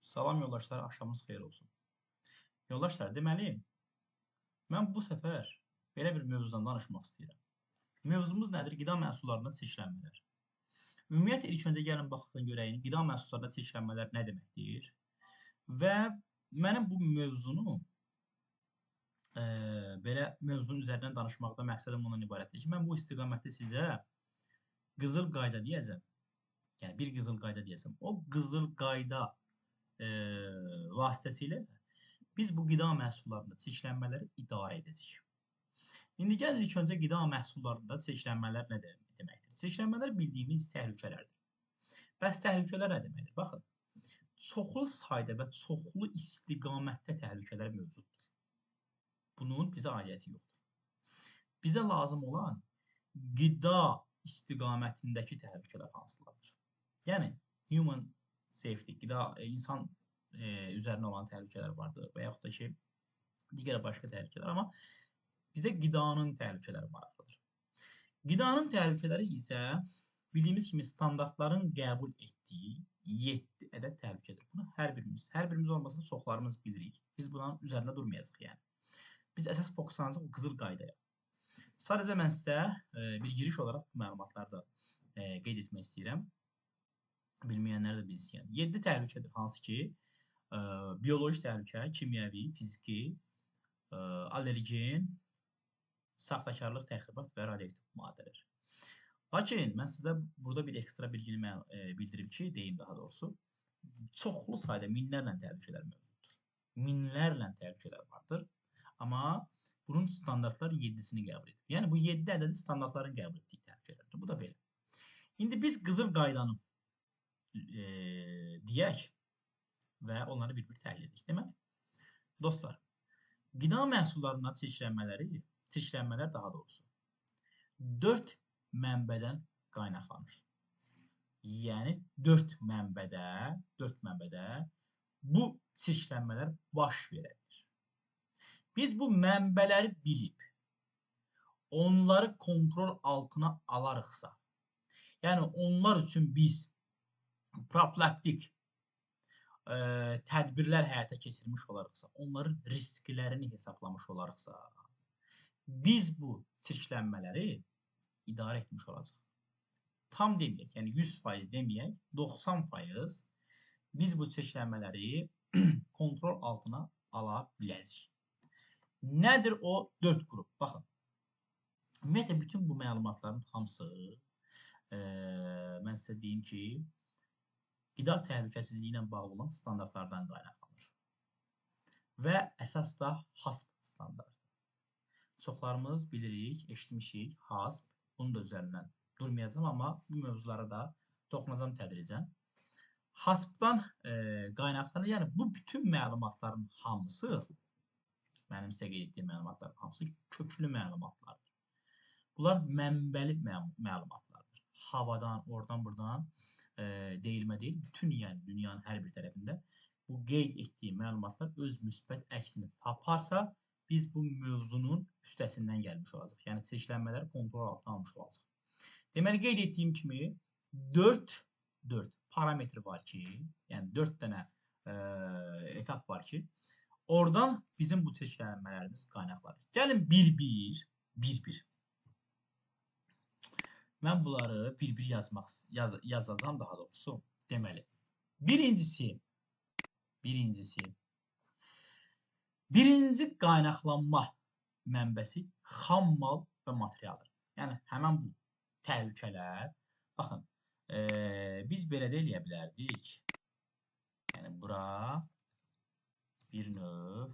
Salam yoldaşlar, axşamınız xeyir olsun. Yoldaşlar, deməli, mən bu səfər belə bir mövzudan danışmaq istəyirəm. Mövzumuz nədir? Qida məhsullarında çirklənmələr. Ümumiyyətlə, ilk öncə gəlin baxın görəyin, qida məhsullarında çirklənmələr nə deməkdir? Və mənim bu mövzunu belə mövzunun üzərindən danışmaqda məqsədim ondan ibarətdir ki, mən bu istiqamətdə sizə qızıl qayda deyəcəm. Yəni, bir qızıl qayda deyəcəm. O qızıl qayda vasitəsilə biz bu qida məhsullarında çirklənmələri idarə edəcəyik. İndi gəlin ilk öncə qida məhsullarında çirklənmələr nə deməkdir? Çirklənmələr bildiyimiz təhlükələrdir. Bəs təhlükələr nə deməkdir? Baxın, çoxlu sayda və çoxlu istiqamətdə təhlükələr mövcuddur. Bunun bizə aidiyyəti yoxdur. Bizə lazım olan qida istiqamətindəki təhlükələr hansılardır? Yəni, human safety, qida, insan üzərinə olan təhlükələr vardır və yaxud da ki, digər başqa təhlükələr, amma bizə qidanın təhlükələri maraqlıdır. Qidanın təhlükələri isə bildiyimiz kimi standartların qəbul etdiyi 7 ədəd təhlükədir. Bunu hər birimiz olmasa da çoxlarımız bilirik. Biz bunun üzərində durmayacaq yəni. Biz əsas fokuslanacaq o qızıl qaydaya. Sadəcə mən sizə bir giriş olaraq bu məlumatları da qeyd etmək istəyirəm. Bilməyənlər də bilsin. Yəni 7 təhlükədir, hansı ki, bioloji təhlükə, kimyəvi, fiziki, allergen, saxtakarlıq, təxribat və radioaktiv maddələr. Lakin mən sizə burada bir ekstra bilgini bildirim ki, deyim daha doğrusu, çoxlu sayda minlərlə təhlükələr mövcuddur. Minlərlə təhlükələr vardır. Amma bunun standartlar 7-sini qəbul edir. Yəni bu 7 ədədi standartların qəbul etdiyi təhlükələrdir. Bu da belə. İndi biz qızıl qaydanı deyək və onları bir-bir təhlil edək. Deməli, dostlar, qida məhsullarından çirklənmələr daha doğrusu 4 mənbədən qaynaqlanır. Yəni 4 mənbədə bu çirklənmələr baş verə bilir. Biz bu mənbələri bilib, onları kontrol altına alarıqsa, yəni onlar üçün biz profilaktik tədbirlər həyata keçirmiş olarıqsa, onların risklərini hesablamış olarıqsa, biz bu çirklənmələri idarə etmiş olacaq. Tam deməyək, yəni 100% deməyək, 90% biz bu çirklənmələri kontrol altına ala biləcəyik. Nədir o 4 qrup? Baxın, ümumiyyətlə, bütün bu məlumatların hamısı, mən sizə deyim ki, qida təhlükəsizliyi ilə bağlı olan standartlardan qaynaqlanır. Və əsas da HACCP standartı. Çoxlarımız bilirik, eşitmişik, HACCP, bunun da üzərindən durmayacağam, amma bu mövzulara da toxunacağam tədricən. HACCP-dan qaynaqlanır, yəni bu bütün məlumatların hamısı, mənim sizə qeyd etdiyim məlumatların hamısı köklü məlumatlardır. Bunlar mənbəli məlumatlardır. Havadan, oradan, buradan deyilmə deyil, bütün yəni dünyanın hər bir tərəfində bu qeyd etdiyim məlumatlar öz müsbət əksini taparsa, biz bu mövzunun üstəsindən gəlmiş olacaq. Yəni çirklənmələri kontrol altına almış olacaq. Deməli, qeyd etdiyim kimi 4 parametr var ki, yəni 4 dənə etap var ki, oradan bizim bu çirklənmələrimiz qaynaqlanır. Gəlin bir-bir. Mən bunları bir-bir yazacağam daha doğrusu. Deməli, birincisi, birinci qaynaqlanma mənbəsi xam mal və materialdır. Yəni, həmən bu təhlükələr, baxın, biz belə də eləyə bilərdik. Yəni, bura bir növ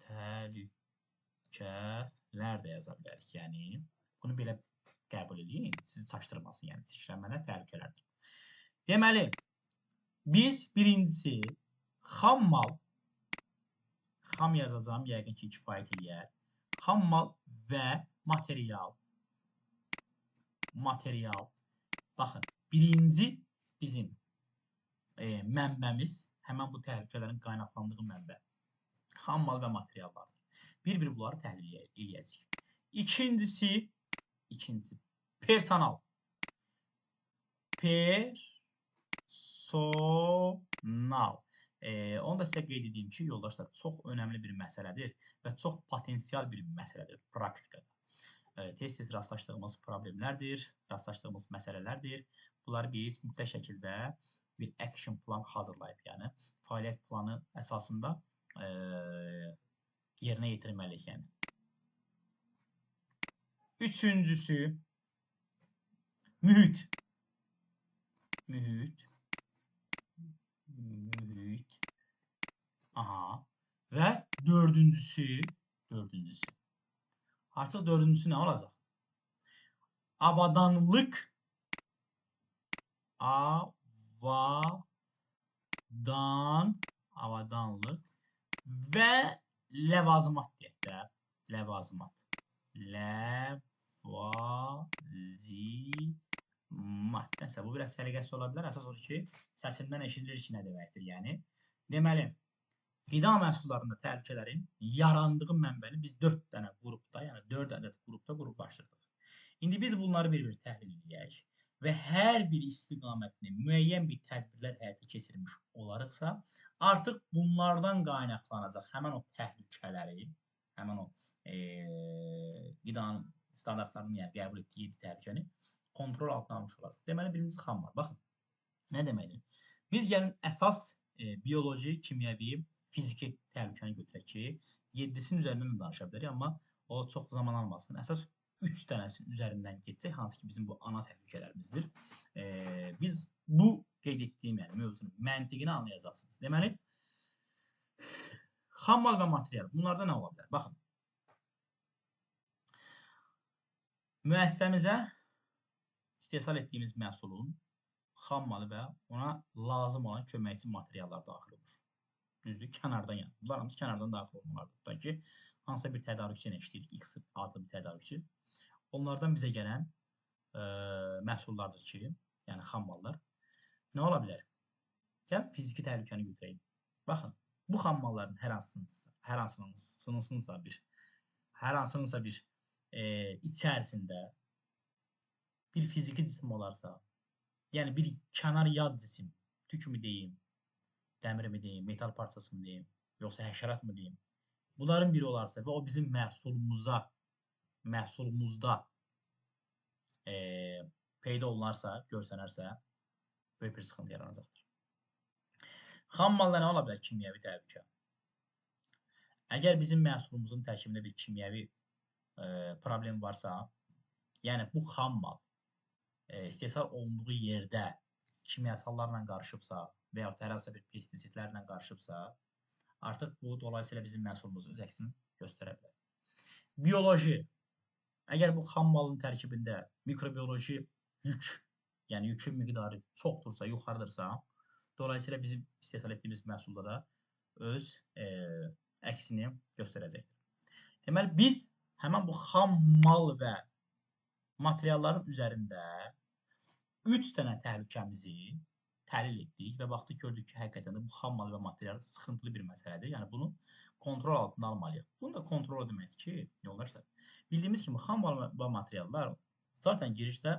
təhlükələr də yaza bilərik. Yəni, bunu belə qəbul edin, sizi çaşdırmasın. Yəni, çirklənmələr təhlükələrdir. Deməli, biz birincisi xam mal, xam yazacağam, yəqin ki, kifayət eləyər. Xam mal və material. Baxın, birinci bizim mənbəmiz, həmən bu təhlükələrin qaynaqlandığı mənbə. Xam mal və materiallardır. Bir-bir bunları təhlil eləyəcəyik. İkincisi personal. Onu da sizə qeyd edeyim ki, yoldaşlar, çox önəmli bir məsələdir və çox potensial bir məsələdir praktikada. Tez-tez rastlaşdığımız problemlərdir, rastlaşdığımız məsələlərdir. Bunları biz mütləq şəkildə bir action plan hazırlayıb, yəni fəaliyyət planı əsasında yerinə yetirməliyik. Yəni. Üçüncüsü, mühit. Mühit. Mühit. Aha. Və dördüncüsü. Artıq dördüncüsü nə olacaq? Avadanlıq. Avadanlıq və ləvazimat deyək də. Ləvazimat. Ləvazimat. Nəsə, bu biraz səliqəsiz ola bilər. Əsas odur ki, səsimdən eşidilir ki, nə deməkdir, yəni. Deməli, qida məhsullarında təhlükələrin yarandığı mənbəni biz 4 dənə qrupda, yəni 4 ədəd qrupda qruplaşdırdıq. İndi biz bunları bir-bir təhlil edək və hər bir istiqamətini müəyyən bir tədbirlər həyata keçirmiş olarıqsa, artıq bunlardan qaynaqlanacaq həmən o təhlükələri, həmən o qidanın standartlarının, yəni qəbul etdiyi 7 təhlükəni kontrol altına almış olacaq. Deməli, birincisi xammal. Baxın, nə deməkdir? Biz gəlin əsas bioloji, kimyəvi, fiziki təhlükəni götürək ki, 7-sinin üzərindən də danışa bilərik, amma o çox zaman almasın. Əsas 3 dənəsinin üzərindən getsək, hansı ki bizim bu ana təhlükələrimizdir. Biz bu qeyd etdiyim, yəni mövzunun məntiqini anlayacaqsınız. Deməli, xammal və material. Bunlarda nə ola bilər? Baxın, müəssisəmizə istehsal etdiyimiz məhsulun xammalı və ona lazım olan köməkçi materiallar daxil olur. Düzdür, kənardan yəni. Bunlar hamısı kənardan daxil olmalıdır. Tutaq ki, hansısa bir tədarükçü ilə işləyirik, X adlı bir tədarükçü. Onlardan bizə gələn məhsullardır ki, yəni xammallar. Nə ola bilər? Gəl fiziki təhlükəni götürəyim. Baxın, bu xammalların hər hansınınsa bir içərisində bir fiziki cisim olarsa, yəni bir kənar yad cisim, tükmü deyim, dəmirmi deyim, metal parçası mı deyim, yoxsa həşərat mı deyim, bunların biri olarsa və o bizim məhsulumuzda peyda olunarsa, görsənərsə, böyük bir sıxıntı yaranacaqdır. Xammalda nə ola bilər kimyəvi təhlükə? Əgər bizim məhsulumuzun tərkibində bir kimyəvi problem varsa, yəni bu xammal istehsal olunduğu yerdə kimyasallarla qarışıbsa və yaxud hər hansısa bir pestisitlərlə qarışıbsa, artıq bu dolayısıyla bizim məhsulumuzun öz əksini göstərə bilər. Bioloji, əgər bu xammalın tərkibində mikrobioloji yük, yəni yükün miqdarı çoxdursa, yuxarıdırsa, dolayısıyla bizim istehsal etdiyimiz məhsulda da öz əksini göstərəcəkdir. Deməli, biz həmən bu xammal və materialların üzərində 3 dənə təhlükəmizi təhlil etdik və baxdıq, gördük ki, həqiqətən də bu xammal və material sıxıntılı bir məsələdir. Yəni, bunu kontrol altında almalıyıq. Bunu da kontrol deməkdir ki, yoldaşlar, bildiyimiz kimi xammal və materiallar zaten girişdə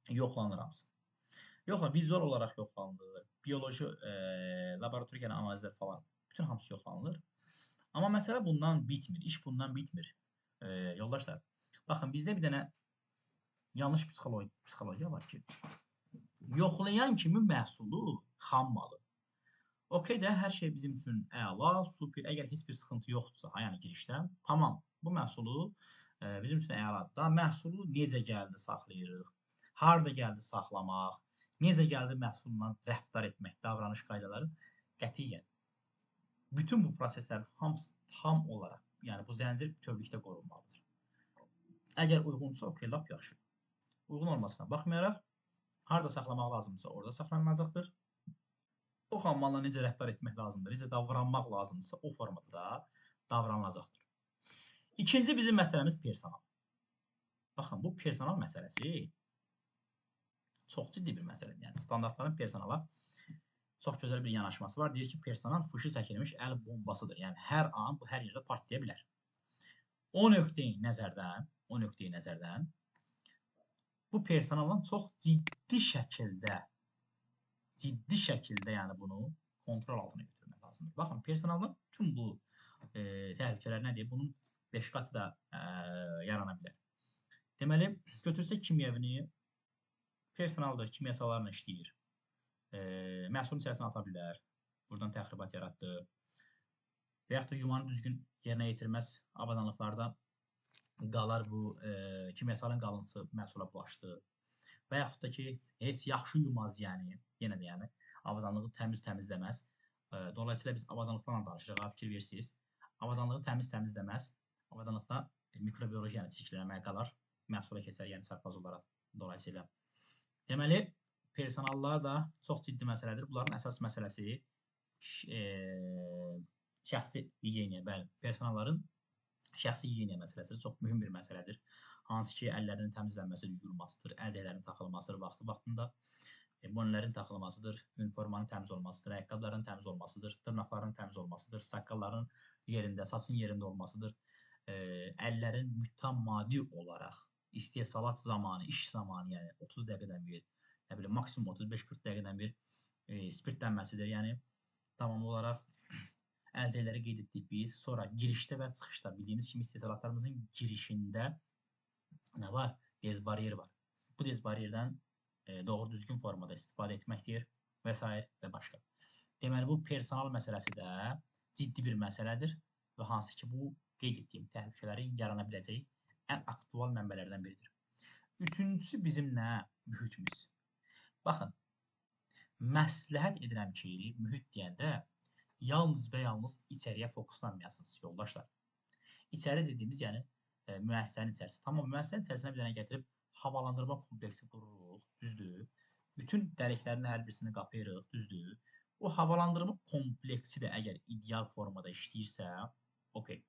yoxlanır hamısı. Yoxlanır, vizual olaraq yoxlanılır, bioloji, laboratorik yəni analizlər falan, bütün hamısı yoxlanılır. Amma məsələ bundan bitmir, iş bundan bitmir. Yoldaşlar, baxın, bizdə bir dənə yanlış psixologiya var ki, yoxlayan kimi məhsulu, xammalı. Okey də, hər şey bizim üçün əla, super, əgər heç bir sıxıntı yoxdursa, yəni girişdə, tamam, bu məhsulu bizim üçün əladır. Daha məhsulu necə gəldi saxlayırıq, harada gəldi saxlamaq, necə gəldi məhsulla rəftar etmək, davranış qaydaları qətiyyən. Bütün bu proseslərin hamısı tam olaraq, yəni bu zəncir bütövlükdə qorunmalıdır. Əgər uyğunsa, okey, lap yaxşı. Uyğun olmasına baxmayaraq, harada saxlamaq lazımdırsa, orada saxlanılacaqdır. O xammalla necə rəftar etmək lazımdır, necə davranmaq lazımdırsa, o formada da davranılacaqdır. İkinci bizim məsələmiz personal. Baxın, bu personal məsələsi çox ciddi bir məsələdir. Yəni, standartların personala çox gözəl bir yanaşması var. Deyir ki, personal fışı çəkilmiş əl bombasıdır. Yəni, hər an bu hər yerdə partlaya bilər. O nöqteyi nəzərdən bu personalla çox ciddi şəkildə Ciddi şəkildə yəni bunu kontrol altına götürmək lazımdır. Baxın, personalın bütün bu təhlükələr nədir? Bunun 5 qatı da yarana bilər. Deməli, götürsək kimyəvini, personal da kimyasallarla işləyir. Məhsulun içərisinə ata bilər. Buradan təxribat yaratdı. Və yaxud da yumanı düzgün yerinə yetirməz avadanlıqlarda qalar bu kimyasalın qalıntısı məhsula bulaşdı. Və yaxud da ki, heç yaxşı yumaz, yəni, yenə də yəni, avadanlığı təmiz təmizləməz. Dolayısıyla biz avadanlıqlarla danışırıq, fikir verirsiniz. Avadanlığı təmiz təmizləməz. Avadanlıqda mikrobioloji, yəni çirklənməyə qalar, məhsula keçər, yəni sarpaz olaraq dolayısıyla. Deməli, personallar da çox ciddi məsələdir. Bunların əsas məsələsi şəxsi gigiyeniya, bəli, personalların şəxsi gigiyeniya məsələsi çox mühüm bir məsələdir. Hansı ki, əllərinin təmizlənməsi, yuyulmasıdır, əlcəklərin taxılmasıdır vaxtı-vaxtında, bonələrin taxılmasıdır, uniformanın təmiz olmasıdır, ayaqqabıların təmiz olmasıdır, dırnaqların təmiz olmasıdır, saqqalların yerində, saçın yerində olmasıdır, əllərin mütəmadi olaraq istehsalat zamanı, iş zamanı, yəni 30 dəqiqədən bir, nə bilim, maksimum 35-40 dəqiqədən bir spirtlənməsidir. Yəni, tamam olaraq əlcəkləri qeyd etdik biz. Sonra girişdə və çıxışda bildiyimiz kimi istehsalatlarımızın girişində nə var? Dezbariyer var. Bu dezbariyerdən doğru düzgün formada istifadə etməkdir və s. və başqa. Deməli, bu personal məsələsi də ciddi bir məsələdir və hansı ki, bu qeyd etdiyim təhlükələrin yarana biləcəyi ən aktual mənbələrdən biridir. Üçüncüsü bizim nə? Mühitimiz. Baxın, məsləhət edirəm ki, mühit deyəndə yalnız və yalnız içəriyə fokuslanmayasınız, yoldaşlar. İçəri dediyimiz, yəni müəssisənin içərisi. Tamam, müəssisənin içərisinə bir dənə gətirib havalandırma kompleksi qururuq, düzdür. Bütün dəliklərin hər birisini qapayırıq, düzdür. O havalandırma kompleksi də əgər ideal formada işləyirsə, okey.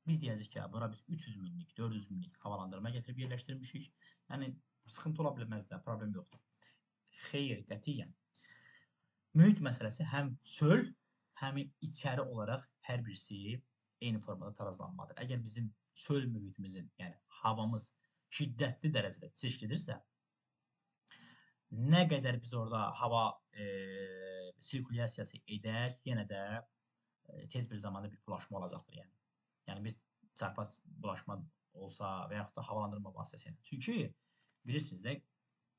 Biz deyəcəyik ki, bura biz 300 minlik, 400 minlik havalandırma gətirib yerləşdirmişik. Yəni, sıxıntı ola bilməz də, problem yoxdur. Xeyr, qətiyyən. Mühit məsələsi həm çöl, həm içəri olaraq hər birisi eyni formada tarazlanmalıdır. Əgər bizim çöl mühitimizin, yəni havamız şiddətli dərəcədə çirklidirsə, nə qədər biz orada hava sirkulyasiyası edək, yenə də tez bir zamanda bir bulaşma olacaqdır. Yəni biz çarpaz bulaşma olsa və yaxud da havalandırma vasitəsilə. Çünki bilirsiniz də,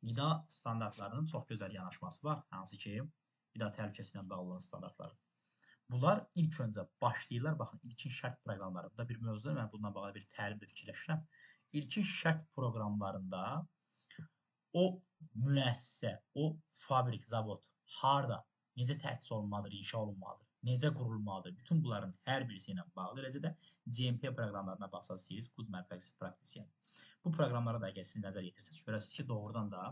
qida standartlarının çox gözəl yanaşması var, hansı ki, qida təhlükəsi ilə bağlı olan standartları. Bunlar ilk öncə başlayırlar, baxın, ilkin şərt proqramları. Bu da bir mövzudur, mən bununla bağlı bir təlim də fikirləşirəm. İlkin şərt proqramlarında o müəssisə, o fabrik, zavod harda, necə təchiz olunmalıdır, inşa olunmalıdır, necə qurulmalıdır, bütün bunların hər birisi ilə bağlı. Eləcə də GMP proqramlarına baxsaz siz, Good Manufacturing Practice, yəni. Bu proqramlara da əgər siz nəzər yetirsəniz, görəsiniz ki, doğrudan da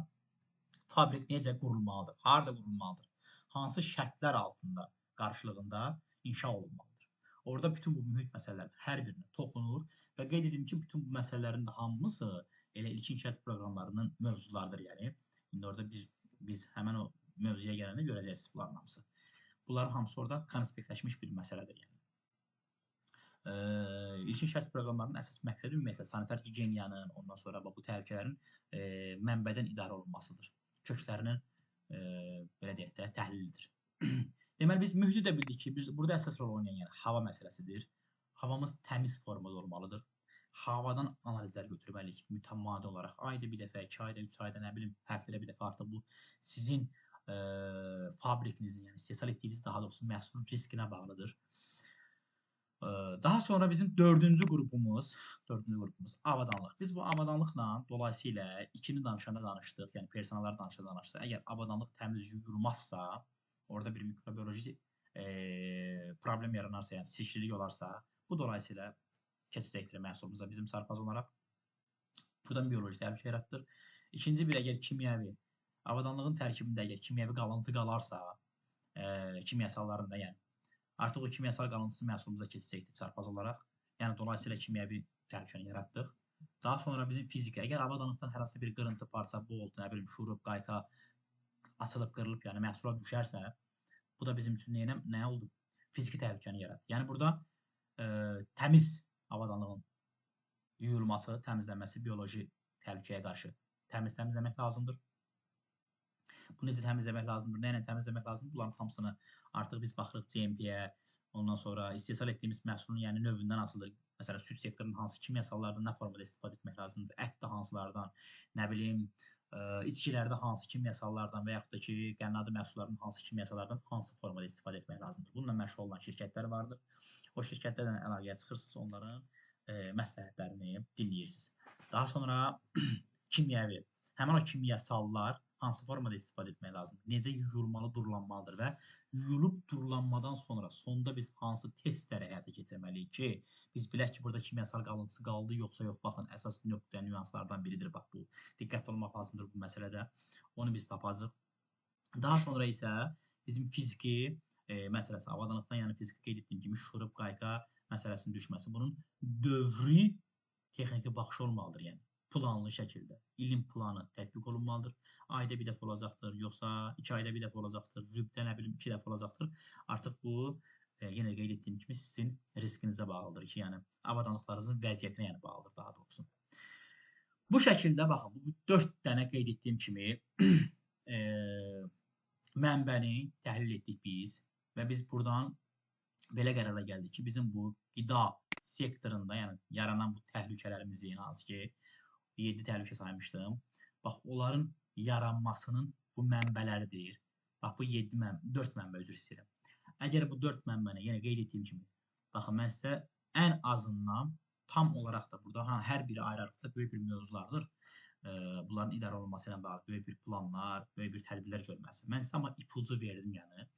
fabrik necə qurulmalıdır, harda qurulmalıdır, hansı şərtlər altında, qarşılığında inşa olunmalıdır. Orada bütün bu mühit məsələlərinin hər birinə toxunur və qeyd edim ki, bütün bu məsələlərin də hamısı elə ilkin şərt proqramlarının mövzularıdır. Yəni, indi orada biz həmən o mövzuya gələndə görəcəksiniz bunların hamısı. Bunların hamısı orada konspektləşmiş bir məsələdir. Yəni. İlkin şərt proqramlarının əsas məqsədi ümumiyyətlə sanitar gigiyeniyanın, ondan sonra bu təhlükələrin mənbədən idarə olunmasıdır. Köklərinin belə deyək də, təhlilidir. Deməli, biz mühiti də bildik ki, biz burada əsas rol oynayan yəni, hava məsələsidir. Havamız təmiz formada olmalıdır. Havadan analizlər götürməliyik mütəmadi olaraq. Ayda bir dəfə, 2 ayda, 3 ayda, nə bilim, həftədə bir dəfə artıq bu sizin fabrikinizin, yəni istehsal etdiyiniz daha doğrusu məhsulun riskinə bağlıdır. Daha sonra bizim dördüncü qrupumuz avadanlıq. Biz bu avadanlıqla dolayısıyla ikini danışanda danışdıq, yəni personallar danışanda danışdıq. Əgər avadanlıq təmiz yuyulmazsa, orada bir mikrobioloji problem yaranarsa, yəni çirklilik olarsa, bu dolayısıyla keçəcəkdir məhsulumuza bizim sarpaz olaraq. Buradan bioloji təhlükə yaratdır. İkinci bir, əgər kimyəvi, avadanlığın tərkibində əgər kimyəvi qalıntı qalarsa, kimyasallarında, yəni artıq o kimyasal qalıntısı məhsulumuza keçəcəkdir çarpaz olaraq. Yəni dolayısıyla kimyəvi təhlükəni yaratdıq. Daha sonra bizim fizika, əgər avadanlıqdan hər hansı bir qırıntı, parça, bolt, nə bilim, şurup, qayka açılıb, qırılıb, yəni məhsula düşərsə, bu da bizim üçün nə oldu? Fiziki təhlükəni yaratdı. Yəni burada təmiz avadanlığın yuyulması, təmizlənməsi bioloji təhlükəyə qarşı təmiz təmizləmək lazımdır. Bu necə təmizləmək lazımdır, nə ilə təmizləmək lazımdır? Bunların hamısını artıq biz baxırıq GMP-yə, ondan sonra istehsal etdiyimiz məhsulun, yəni növündən asılıdır. Məsələn, süd sektorunun hansı kimyasallardan nə formada istifadə etmək lazımdır, ətdə hansılardan, nə bilim, içkilərdə hansı kimyasallardan və yaxud da ki, qənnadı məhsullarının hansı kimyasallardan hansı formada istifadə etmək lazımdır. Bununla məşğul olan şirkətlər vardır. O şirkətlərlə əlaqəyə çıxırsınız, onların məsləhətlərini dinləyirsiniz. Daha sonra kimyəvi, həmin o kimyasallar hansı formada istifadə etmək lazımdır, necə yuyulmalı, durulanmalıdır və yuyulub durulanmadan sonra sonda biz hansı testləri həyata keçirməliyik ki, biz bilək ki, burada kimyasal qalıntısı qaldı, yoxsa yox. Baxın, əsas nöqtə, nüanslardan biridir bax bu. Diqqətli olmaq lazımdır bu məsələdə. Onu biz tapacağıq. Daha sonra isə bizim fiziki məsələsi, avadanlıqdan, yəni fiziki qeyd etdiyim kimi şurup, qayqa məsələsinin düşməsi, bunun dövrü texniki baxışı olmalıdır, yəni planlı şəkildə ilin planı tətbiq olunmalıdır. Ayda bir dəfə olacaqdır, yoxsa 2 ayda bir dəfə olacaqdır, rübdə nə bilim 2 dəfə olacaqdır. Artıq bu yenə qeyd etdiyim kimi sizin riskinizə bağlıdır ki, yəni avadanlıqlarınızın vəziyyətinə yəni bağlıdır daha doğrusu. Bu şəkildə baxın, bu 4 dənə qeyd etdiyim kimi mənbəni təhlil etdik biz və biz buradan belə qərara gəldik ki, bizim bu qida sektorunda, yəni yaranan bu təhlükələrimizi, hansı ki 7 təhlükə saymışdım. Bax, onların yaranmasının bu mənbələridir. Bax, bu 4 mənbə, üzr istəyirəm. Əgər bu 4 mənbəni, yenə qeyd etdiyim kimi, baxın, mən sizə ən azından tam olaraq da burada, ha, hər biri ayrı-ayrılıqda böyük bir mövzulardır. Bunların idarə olunması ilə bağlı böyük bir planlar, böyük bir tədbirlər görməsi. Mən sizə amma ipucu verdim, yəni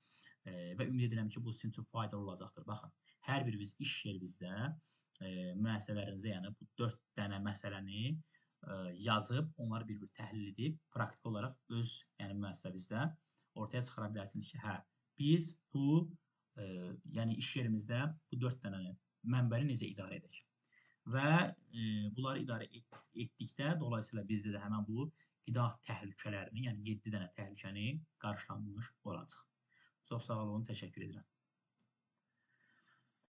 və ümid edirəm ki, bu sizin üçün faydalı olacaqdır. Baxın, hər biriniz iş yerinizdə, müəssisələrinizdə, yəni bu 4 dənə məsələni yazıb, onları bir-bir təhlil edib, praktik olaraq öz, yəni müəssisəmizdə ortaya çıxara bilərsiniz ki, hə, biz bu, yəni iş yerimizdə bu 4 dənə mənbəni necə idarə edək? Və bunları idarə etdikdə, dolayısıyla bizdə də həmən bu qida təhlükələrini, yəni 7 dənə təhlükəni qarşılanmış olacaq. Çox sağ olun, təşəkkür edirəm.